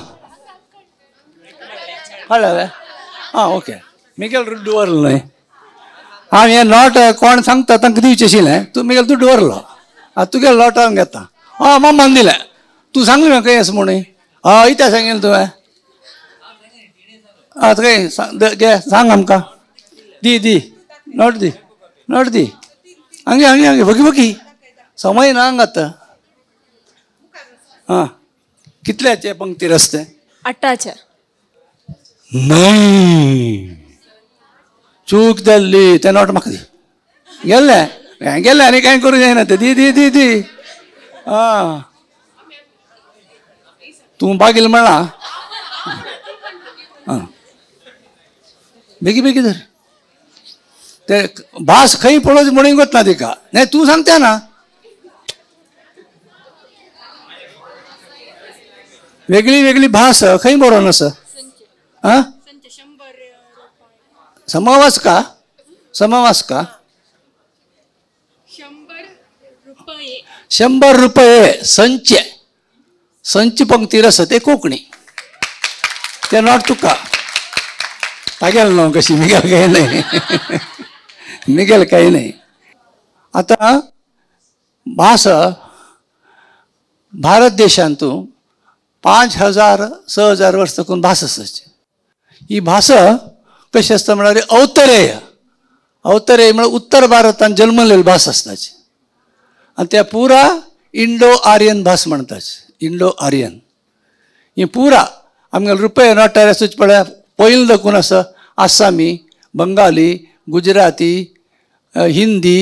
कळ्ळें? हां, ओके. मिगेल दवरलो न्हय हांव हें नोट कोण सांगता तांकां दिवचें आशिल्लें. तूं मिगेल तूं दवरलो, आतां तुगेलो नोट हांव घेता. हय, मम्मान दिलें, तूं सांगलें म्हाका खंय आसा म्हणून. हय, इतलें सांगिल्लें तुवें. आतां खंय घे सांग आमकां. दी दी not the not the हांगे हांगे हांगे बगी बगी समय ना हांगा आतां. आं कितल्याचे पंक्तीर आसते? 8च्या. न्हय चूक जाल्ली तें not म्हाका दी. गेल्लें गेल्लें आनी कांय करूं जायना तें. दी दी दी दी. आं तूं बागील म्हणला. आं बेगी बेगी धर. ते भास खंय पळोवची म्हणून गोत ना तिका. नाही तूं सांगता ना. वेगळी वेगळी भास खंय बरोवन आसा. आं समावास का समावास का 100 रुपये संच संच पंक्तीर आसा ते कोंकणी. ते not तुका तागेल न्हू कशी मिगेल काय नाही मिगेल काय नाही. आतां भास भारत देशांतू 5000 6000 वर्सां साकून भास आसाची. ही भास कशी आसता म्हळ्यार अवतरेय अवतरेय म्हळ्यार उत्तर भारतान जल्मलेली भास आसताची आनी त्या पुरा इंडो आर्यन भास म्हणटाची. इंडो आर्यन ही पुरा आमगेले रुपये नोटार आसूच पळय पयलीं दाखून आसा आसामी बंगाली गुजराती हिंदी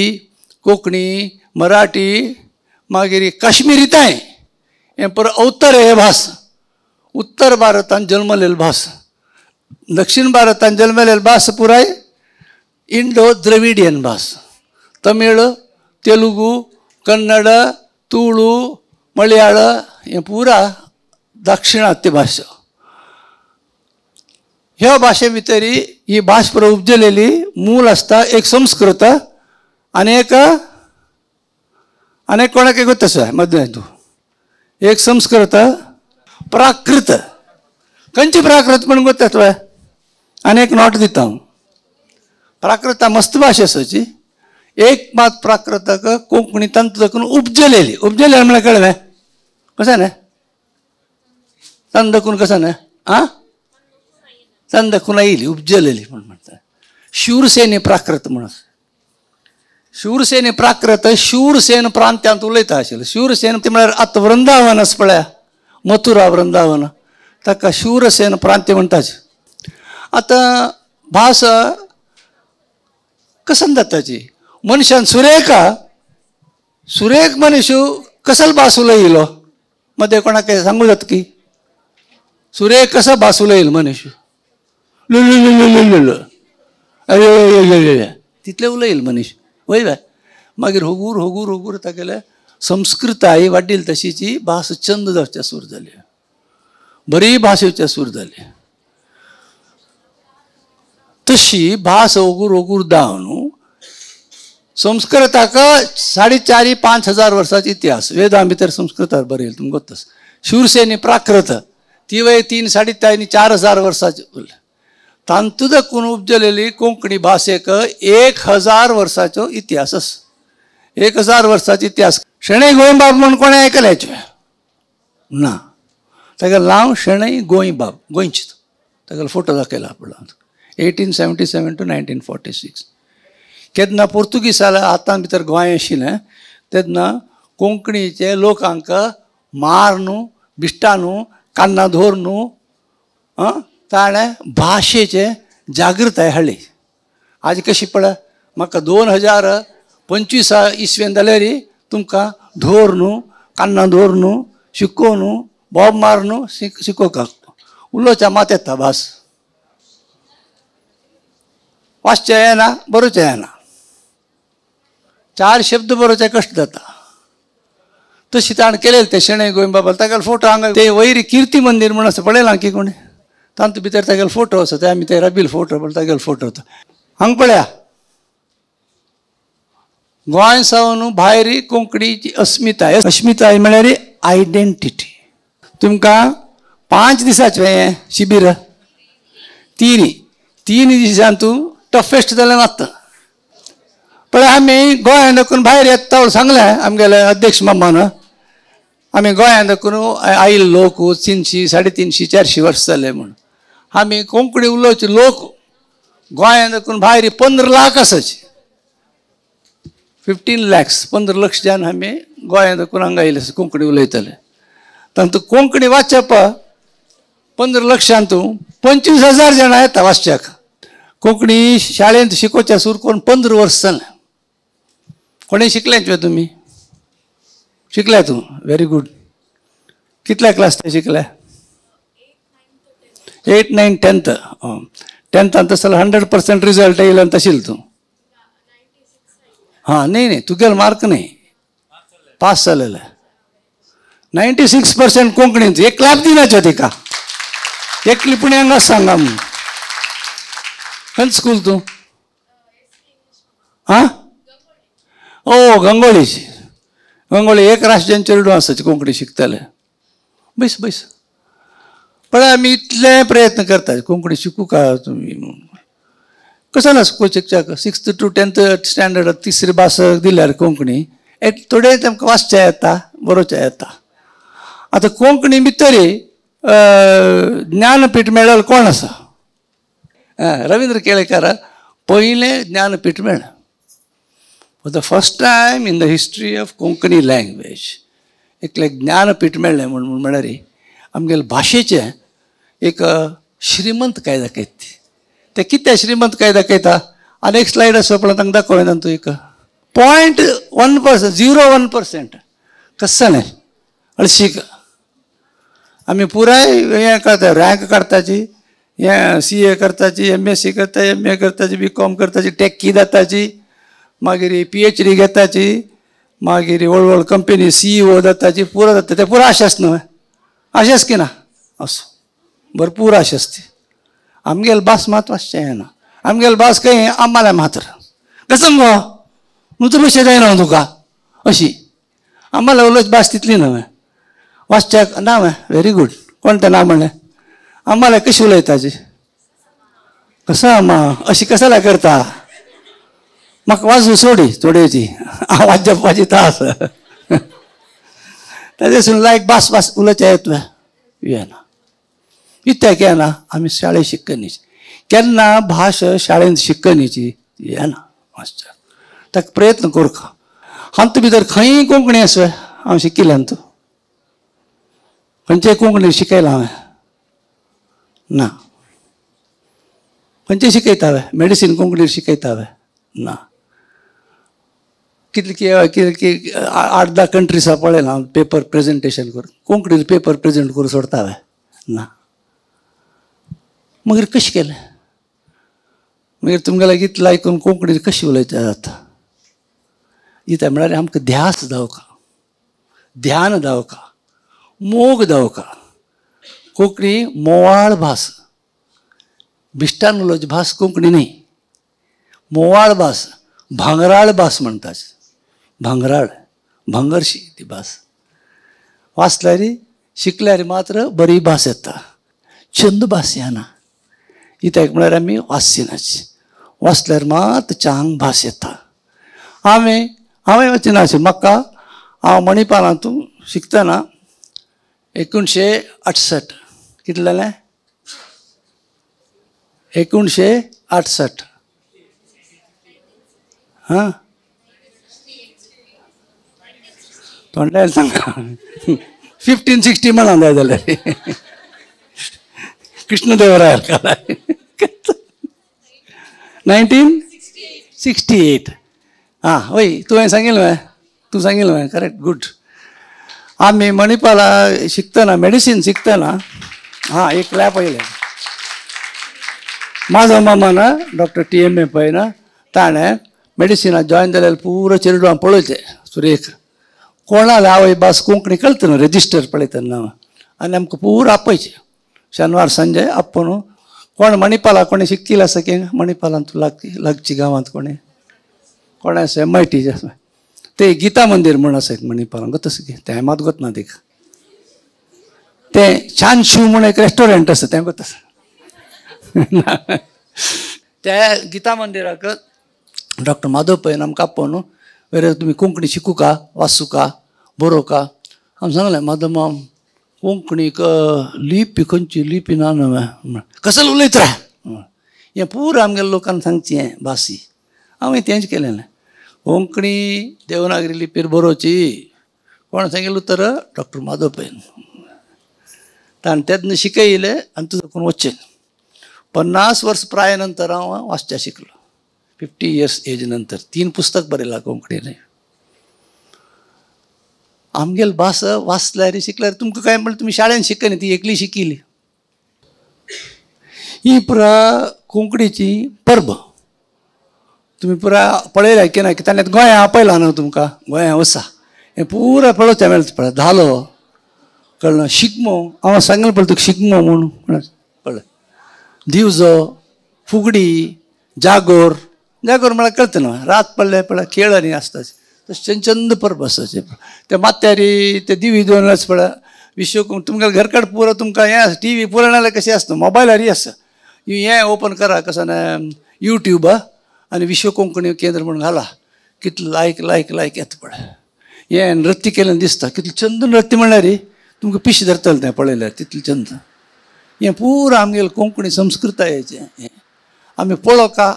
कोंकणी मराठी मागीर काश्मिरी तांय हें पुरो अवतरेय भास उत्तर भारतान जल्मलेली भास. दक्षिण भारतान जल्मलेली भास पुराय इंडो द्रविडियन भास. तमिळ तेलुगू कन्नड तुळू मलयाळ हें पुरा दाक्षिणात्य भाशा. ह्या भाशे भितर ही भास पुरा उपजलेली मूळ आसता एक संस्कृत आनी एक आनी कोणाक एक आसा मदलें तूं एक संस्कृत प्राकृत. खंयची प्राकृत म्हण गोत तुवें आनी एक not दिता हांव. प्राकृता मस्त भाश आसाची. एक मात प्राकृताक कोंकणी तांतूं दाखून उपजलेली. उपजलेली म्हळ्यार कळ्ळें कशें न्हय तांतूं दाखून कशें न्हय आं तांतूं दाखून आयली उपजलेली म्हण म्हणटा. शूरसेनी प्राकृत म्हण आसा. शूरसेनी प्राकृत शूरसेन प्रांत्यांत उलयता आशिल्लें. शूरसेन ती म्हळ्यार आतां वृंदावन आसा पळया मथुरा वृंदावन ताका शूरसेन प्रांत्य म्हणटाच. आतां भास कसन जाताची मनशान सुरेखा सुरेख मनीस कसल भास उलयलो मदें कोणाक सांगू जाता की सुरेख कसो भास उलयल मनीस लुलु अरे तितले उलयल मनीस वय बाय. मागीर होगूर होगूर होगूर तागेले संस्कृताय वाडील तशीची भास चंद जावच्या सूर जाली बरी भास येवच्या सूर जाली. तशी भास ओगूर ओगूर जावन संस्कृताक 4.5 5,000 वर्सांचो इतिहास वेदां भितर संस्कृतार बरयल तुमकां गोत्त. शूरसेनी प्राकृत ती वय 3 3.5 4,000 वर्सांची उरल्या. तांतूं दाखून उपजलेली कोंकणी भाशेक 1000 वर्सांचो इतिहास आसा. 1000 वर्सांचो इतिहास. शणै गोंयबाब म्हूण कोणें आयकलें ना. तागेलें नांव शणै गोंयबाब गोंयचो. तागेलो फोटो दाखयला आपलो 1877 to 1946. केन्ना पोर्तुगीसाल्या हातान भितर गोंय आशिल्लें तेन्ना कोंकणीचे लोकांक मारनू बिश्टानू कान्ना धोरनू ताणें भाशेचे जागृताय हाडली. आज कशी पळय म्हाका 2025 इसवेन जाल्यार तुमकां धोरनू कान्ना धोरनू शिकोवनू बॉब मारनू शिकोवपाक उलोवच्या मात येता भास वाचचें येना बरोवचें येना 4 शब्द बरोवचे कश्ट जाता. तशी ताणें केलें तें शणै गोंयबाबान तागेलो फोटो हांगा ते वयर किर्ती मंदीर म्हूण आसा पळयलां की कोणें तातूंत भितर तागेलो फोटो आसा ते आमी ते रबील फोटो पळय तागेलो फोटो होता. हांगा पळया गोंय सावन भायर कोंकणीची अस्मिताय. अस्मिताय म्हळ्यार आयडेंटिटी. तुमकां 5 दिसाचें हें शिबीर 3 दिसान तूं टफेस्ट जालें मात्ता. पळय आमी गोंयांत दाखून भायर येता सांगलें आमगेले अध्यक्ष मामान आमी गोंयांत दाखून आयिल्ले लोक 300 350 400 वर्सां जाले म्हूण आमी कोंकणी उलोवचे लोक गोंयांत देखून भायर 15 लाख आसाची, 15 lakhs, 15 lakh जन आमी गोंयांत देखून हांगा आयले कोंकणी उलयतले. तांतू कोंकणी वाचप 15 लक्षांतू 25,000 जाणां येता वाचच्याक. कोंकणी शाळेंत शिकोवच्या सुरू करून 15 वर्स जालें. कोणें शिकलें तुवें? तुमी शिकल्या तूं? Very good. कितल्या क्लास ते शिकल्या? 8, 9, 10th. 10th तसं 100% रिजल्ट येयलो तशील तूं. हां, न्ही न्ही तुगेलो मार्क न्ही, पास जालेले 96% कोंकणींत. एक क्लॅप दिनाच्यो तिका, एक लिपणी हांगा सांगा म्हूण. खंय स्कूल तूं? आं, ओ गंगोळीची. गंगोळी एक राष्ट्रीय चेरडूं आसा कोंकणी शिकतले. बैस बैस. पण आमी इतले प्रयत्न करता कोंकणी शिकू का तुमी म्हणून. कसं ना शिकच्याक 6th to 10th standard तिसरी भास दिल्यार कोंकणी एक थोडे तांकां वाचच्या येता, बरोवच्या येता. आतां कोंकणी भितर ज्ञानपीठ मेळ्ळें कोण आसा? रवींद्र केळेकार पयलें ज्ञानपीठ मेळ्ळें. For the first time in the history of Konkani language एकलें Jnanpith मेळ्ळें म्हूण म्हळ्यार आमगेले भाशेचें एक श्रीमंत काय दाखयता. ते कितें श्रीमंत काय दाखयता? आनी एक स्लायड आसा पळय तांकां दाखोवया तूं. एक 0.1%, 0.1% कसं न्हय अळशीक. आमी पुराय हें करता, रँक काडताची, हें CA करताची, MSc करता, MA करताची, BCom करताची, टॅक्की जाताची, मागीर PhD घेताची, मागीर व्हड व्हड कंपनी CEO जाताची, पुरो जाता. ते पुरो आशेच न्हय, अशेंच की ना? असो भरपूर आशा आसती. आमगेल भास मात वाचचें येना. आमगेल भास खंय आम्हाला मात्र कसं गो न्हू भशेन जायना तुका अशी आम्हाला उलोवची भास तितली न्हय वाचच्याक ना. Very good. कोण तें ना म्हणलें? आम्हाला कशी उलयताची कसं आमा अशी कसाला करता? म्हाका वाजू सोडी थोड्याची आवाज जपपाची तास ताजे लायक भास भास उलोवचें येतलें येना. कित्याक येना? आमी शाळेंत शिकनीची. केन्ना भास शाळेंत शिकनीची येना वाचच्याक. ताका प्रयत्न करूंक. हांतू भितर खंय कोंकणी आसा हांव शिकिल्ल्यान तूं खंयचेय कोंकणी शिकयलां हांवें ना. खंयचें शिकयता हांवें? मेडिसीन कोंकणी शिकयता हांवें ना. कितले कितले 8-10 कंट्रीज पळयला हांव पेपर प्रेजेंटेशन करून कोंकणी पेपर प्रेजेंट करून सोडता हांवें ना. मागीर कशें केलें? मागीर तुमगेले इतलें आयकून कोंकणी कशी उलयता जाता? इतलें म्हळ्यार आमकां ध्यास जावका, ध्यान जावका, मोग जावका. कोंकणी मोवाळ भास, बिश्टान उलोवची भास कोंकणी न्ही. मोवाळ भास, भांगराळ भास म्हणटा. भांगराळ, भांगरशी ती भास. वाचल्यार शिकल्यार मात्र बरी भास येता. छंद भास येना. कित्याक म्हळ्यार आमी वाचनाची. वाचल्यार मात चांग भास येता. हांवें हांवें वचनाशें म्हाका हांव मणिपालांतू शिकतना 1968 कितलें जालें? 1968. हां, तोंडार सांगा. 1560 म्हणा जाय जाल्यार कृष्णदेवराय काळार 1968. आं वय तुवें सांगिल्लें, तूं सांगिल्लें करेक्ट, गूड. आमी मणिपाला शिकतना, मेडिसीन शिकतना, हां एक क्लॅप आयलें. म्हाजो मामा ना डॉक्टर TMA Pai ना, ताणें मेडिसिनाक जॉयन जाल्यार पुरो चेरडूं पळयचें सुरेख. कोणाले आवय भास कोंकणी कळटा न्हू, रजिस्टर पळयता न्हू. आनी आमकां पुरो आपयचें शेनवार सांजे आपोवन. कोण मणिपाला कोणें शिकिल्लें आसा की मणिपालांत लागची गांवांत कोणें कोणें आसा MIT आसा ते गीता मंदीर म्हूण आसा एक मणिपालांत गोत आसा की तें मात गोत ना तिका. तें छानशू म्हूण एक रेस्टॉरंट आसा तें गोत आसा. त्या गीता मंदिराक डॉक्टर माधव पैन आमकां आपोवन वेरे तुमी कोंकणी शिकू का, वाचू का, बरोवं का? हांव सांगलें माधव माम कोंकणीक लिपी खंयची लिपी ना न्हय. कसल उलयत राव, हें पुरा आमगेल्या लोकान सांगचें हें भासी हांवें तेंच केलें ना. कोंकणी देवनागरी लिपीर बरोवची कोण सांगिल्लें उतर डॉक्टर माधव पैन ताणें तेन्ना शिकयलें आनी तुजो कोण वचचें 50 वर्स प्राय नंतर हांव वाचच्या शिकलो 50 इयर्स एज नंतर 3 पुस्तक बरयलां कोंकणीन. आमगेल भास वाचल्यार शिकल्यार तुमकां काय म्हणल्यार तुमी शाळेन शिकनी ती एकली शिकिली. ही पुरा कोंकणीची परब तुमी पुरा पळयल्या की ना की ताणें गोंया आपयला न्हू तुमकां गोंया वसा हें पुरा पळोवचें मेळटा पळय धालो कळ्ळें शिगमो हांव सांगलें पळय तुका शिगमो म्हूण पळय दिवजो फुगडी जागोर जागोर म्हळ्यार कळटा न्हू रात पडले पळय खेळ आनी आसता तशें चंद परब आसा ते मात्यारी ते दिवी दोन पळय विश्व तुमकां घरकाड पुरो तुमकां हें आसा टी व्ही पुरो नाल्यार कशें आसता मोबायलारय आसा हें ओपन करा कसो ना यूट्यूब आनी विश्व कोंकणी केंद्र म्हणून घाला कितलें लायक लायक लायक येता पळय हें नृत्य केलें दिसता कितलें चंद नृत्य म्हणल्यार तुमकां पिशें धरतलें तें पळयल्यार तितलें चंद. हें पुरो आमगेलें कोंकणी संस्कृतायेचें हें आमी पळोवका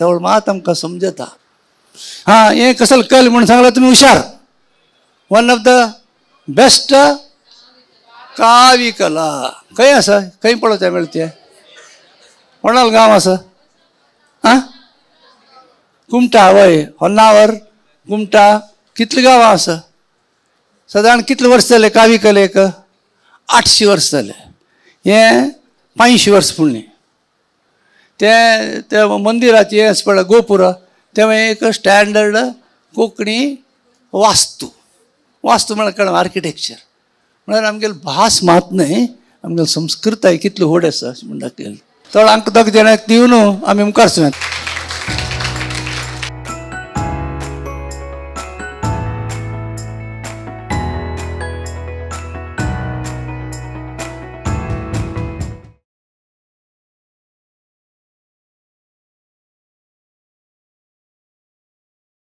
तेवळ मात आमकां समजता. हां हें कसल कल म्हणून सांगलां तुमी हुशार वन ऑफ the best कावी कला खंय आसा खंय पळोवचें मेळटा तें कोणाल गांव आसा आं कुमटा वय होन्नावर कुमटा कितलीं गांवां आसा सादारण कितले वर्स जाले कावी कलेक 800 वर्स जाले हें 500 वर्स फुडलें तें त्या मंदिराचें हें आसा पळय गोपुर तें एक स्टँडर्ड कोंकणी वास्तू वास्तू म्हळ्यार कळ्ळें आर्किटेक्चर म्हळ्यार आमगेली भास मात न्हय आमगेली संस्कृताय कितली व्हड आसा अशें म्हूण दाखयलें. थोडो आमकां दोग जाणांक दिवन आमी मुखार सरयात.